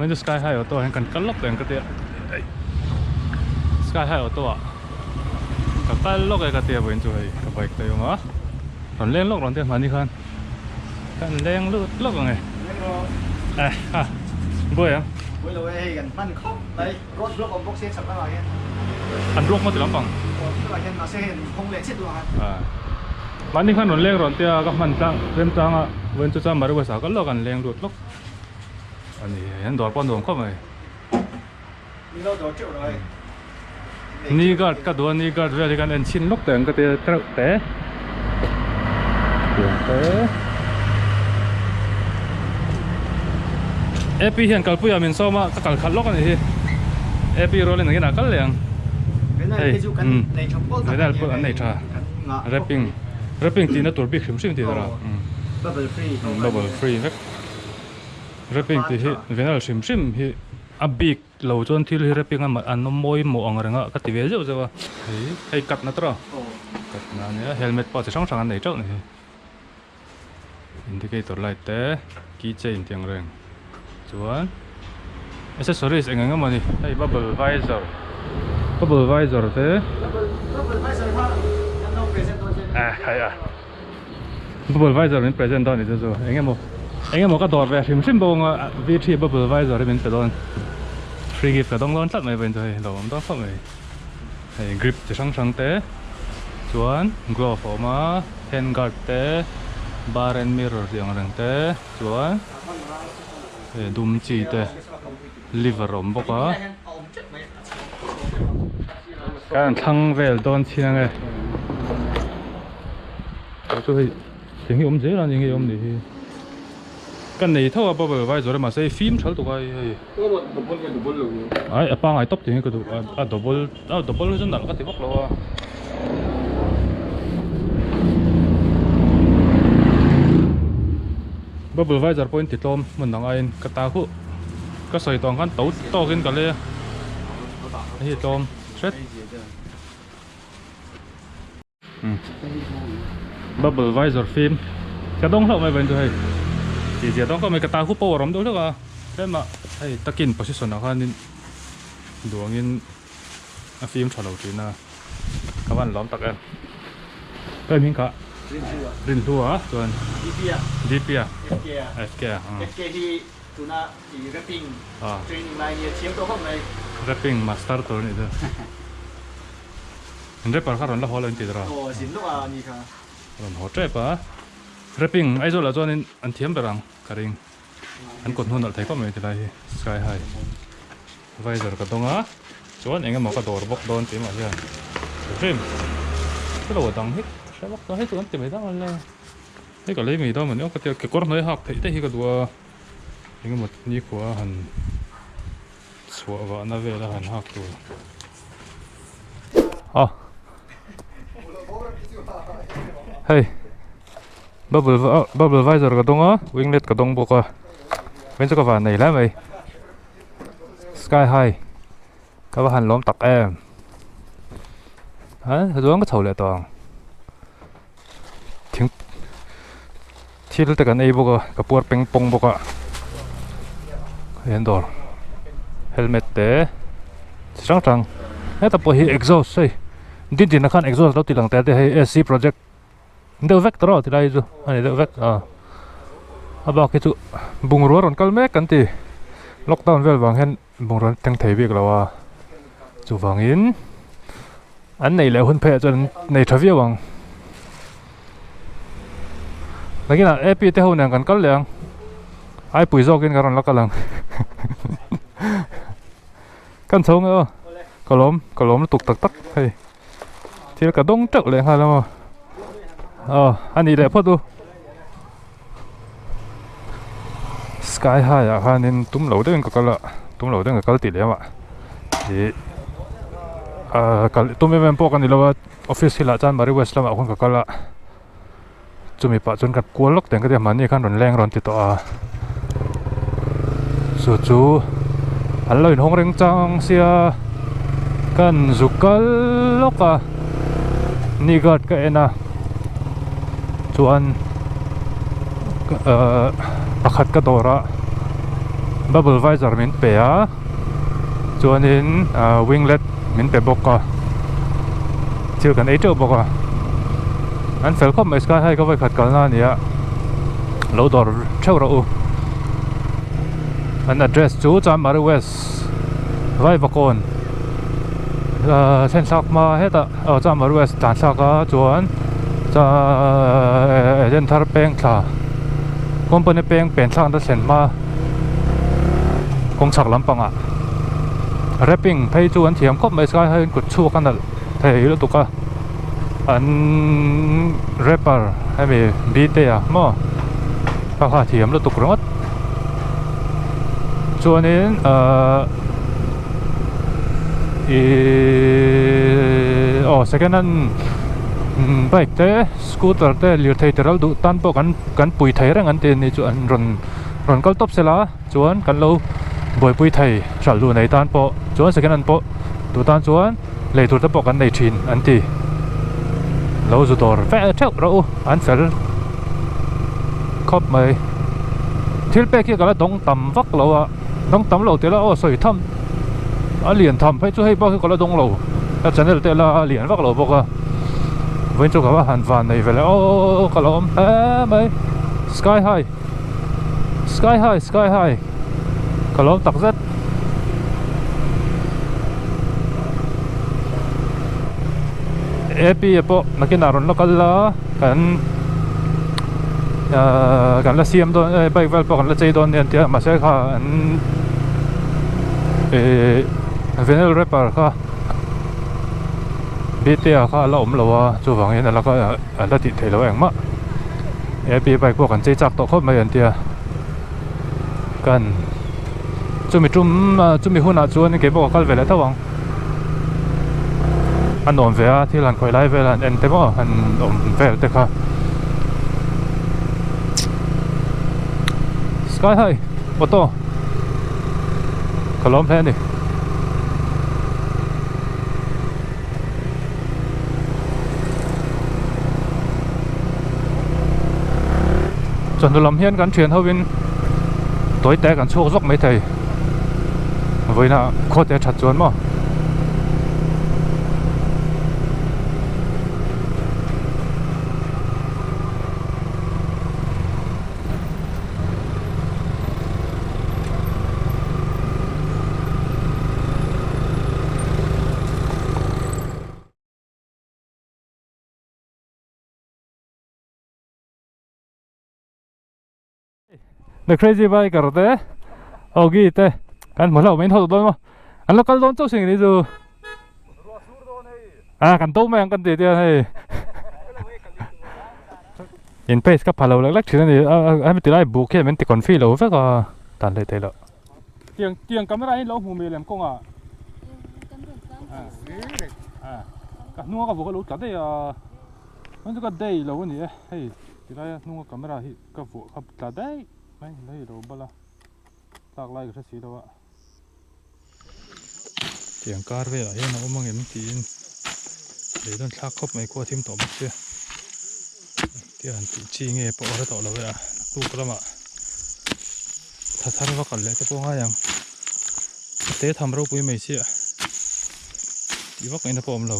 Vawiin chu sky high auto ah hian kan kal lawk teh ang ka tia eih sky high auto ah ka kal lawk e ka tia vawiin chu hei ka bike te awm a rawn leng lawk rawn tia hmani khan kan leng lut lawk ang e eh ha buai ang buai lo e hei kan hman khawp mai road block awm bawk se chak lamah hian an block maw ti lampang aw ti lamah hian mahse hei an hawng leh chiah duh ang a mahni khan rawn leng rawn tia ka hman tlang remchang a vawiin chu chuan Mariwasa kal lawk an leng lut lawk. A ni hei an dawr pawh a nuam khawp mai. Ni lo dawr teuh lo hei. Knee guard ka duh a knee guard vel hi kan en chhin lawk teh ang ka ti a tereuh te. Tiang te. AP hian kalpuiah min sawm a ka kal khalh lawk a nih hi. AP rualin engin ah kal leh ang. Hei umm Vinyl pawh an nei tha. Wrapping wrapping tihna tur bik hrim hrim tih tur a. Bubble free. Bubble free vek. Wrapping tih hi vinyl hrim hrim hi a bik lo chuan thil hi wrapping a an awm mawi mawh ang reng a ka ti ve zeuh zeuh a hei hei cut na tawh cut na ania helmet pawh chi hrang hrang an nei teuh a ni hi indicator light te key chain tih ang reng chuan accessories eng eng emaw ni hei bubble visor bubble visor te ah hei a. Bubble visor min present dawn a ni chu chu eng emaw eng emaw ka dawr ve hrim hrim bawk anga V3 bubble visor hi min pe dawn free gift ka dawng dawn tlat mai vawiin chu hei lo awm dawn khawp mai hei grip chi hrang hrang te chuan glove a awm a hand guard te bar and mirror tih ang reng te chuan hei dum chi te liver a awm bawk a. Kan thlang vel dawn chiang e chu hei thing hi awm zel a ni nge awm ni hi ka nei tho a bubble vai zawr e mahse hei fim thal tuk a hei hei ai a pangai tawp tih hi ka duh a double a double hi chu nalh ka ti vak lo a bubble visor pawhin ti tlawm hmun dang aiin ka ta khuh. Ka sawi tawh ang khan to tawkin ka lei a hei hi tlawm hret bubble visor fim ka dawng hlauh mai vawiin chu hei tih zia dawng khawp mai ka ta khu power awm deuh hlek a tlema hei takin position ah khanin duangin a fim tha lo thin a ka van lawm tak em ka hming kha Rinhlua chuan DP a FK a. Tuna i rapping training lai nia thiam tawh khawp mai. Rapping master tur anih chu. An rapper kha rawn la haw lo in ti tawh a. Aw zin lawk a ni kha. Rawn haw tep a. Rapping Aizawl ah chuanin an thiam ber ang ka ring. An kut hnu nalh thei khawp mai tilai hi sky high. Visor ka dawng a. Chuan eng emaw ka dawr bawk dawn tih mah hian. Rim. Chu lo a dang hi ka hre bawk hei chu an ti mai dang ale. Hei ka lei mai dawn mawni aw ka tia kekawr hnuai hak theih te hi ka duh a engemaw nikhua a han chhuah vahna vel a han hak tur a hei bubble bubble visor ka dawng a winglet ka dawng bawk a vawiin chu ka van nei hle mai sky high ka va han lawm tak em a chuan ka chho leh tawh ang. Thing thil te kan ei bawk a ka puar peng pawng bawk a hei an dawr helmet te chi hrang hrang heta pawh hi exhaust hei din din ah khan exhaust lo ti lang tel te hei AC project deuh vek tawh tilai chu a ni deuh vek a a bak hi chu bungrua rawn kal mek kan ti lockdown vel vang hian bungrua an thleng thei bik lo a chuvangin. An neih leh hun pheiah chuan an nei tha viau ang. Nakinah AP te ho nen kan kal leh ang. Aipui zawkin kan rawn la kal ang. Kan chho nge aw. Ka lawm, ka lawm lutuk tak tak hei. Thil ka dawng teuh leh nghal emaw. Aw, a nih leh phawt u. Sky high ah khanin tum lo deuhin ka kal a tum lo deuhin ka kal tih lem ah ih ah kal tum em em pawh ka ni lo a office hilah chuan Mari west lamah khawn ka kal a chumi pah chuan ka kual lawk teng ka tia mahni khan rawn leng rawn ti tawh a chu chu an lo inhawng reng chang sia kan zu kal lawk a ni guard ka en a. Chuan ahh pakhat ka dawr a Bubble visor min pe a chuanin ah winglet min pe bawk a thil kan ei teuh bawk a an fel khawp mai sky high ka vawikhat kalna a ni a lo dawr theuh rawh u an address chu Chanmari west Vaivakawn ah thlen thlak hma hetah aw Chanmari west tlan thlak a chuan agent thar peng thla company peng pen thlakna thlen hma kawng chhak lampangah wrapping phei chu an thiam khawp mai sky high in kut chhuak a nalh thei lutuk a an wrapper hemi bite ah maw ka kha thiam lutuk ringawt chuanin ahh ihh aw second hand bike te scooter te lirthei te ral duh tan pawh kan kan pui thei reng an ti a ni chu an rawn rawn kal tawp sela chuan kan lo buaipui thei hralh duh nei tan pawh chuan second hand pawh duh tan chuan lei tur te pawh kan nei thin an ti lo zu dawr vek theuh rawh u an fel khawp mai thil pek hi ka la dawng tam vak lo a dawng tam lo tih lah aw sawi tham a lian tham phei chu hei bak hi ka la dawng lo ka channel te la a lian vak lo bawk a vawiin chu ka va han van nei ve le aw ka lo awm hle mai sky high sky high sky high ka lawm tak zet. A_p pawh nakinah rawn la kal la kan ahh kan la siam dawn e bike vel pawh kan la chei dawn nia an ti a mahse kha an ihh vinyl wrapper kha bta kha a la awm lo a chuvangin a la a la tih theih loh engmah a_p bike pawh kan chei chak tawh khawp mai an ti a. Kan chumi tum chumi hunah chuan kei pawh ka kal ve leh tho ang a nuam ve a thil han khawih lai vel han en te maw han awm vel te kha sky high auto ka lawm hle a ni. Chawhnu lam hian kan thian ho in tawi te kan chhuak zawk mai thei vawiin ah khaw te that chuan maw. The Crazy Biker te Ogi te kan hmu hlauh mai in haw dawn maw an lo kal dawn chauh sin ni chu a kan to mai ang kan ti te hei in pace ka pha lo lek lek thin a ni a hemi tilai buk hian min ti confi lo vek a tan hlei theih loh. Tiang tiang camera hi lo hmu mai lem kawngah ka hnunga ka vuak a lo tla daih a chuan chu ka day lo a ni e hei tilaia hnunga camera hi ka vuah kha tla daih mai hei lo bal a tlak lai ka hre si lo a. Tiang kar velah hian a awm ang em tiin lei dawn thlak khawp mai khua thim tawh bawk sia tia han tih chi nge pawh a hre tawh lo e a naktuk lamah tha thar va kal leh te pawh a ngai ang a te tham ropui mai chiah tih vak ngaihna pawh a awm lo.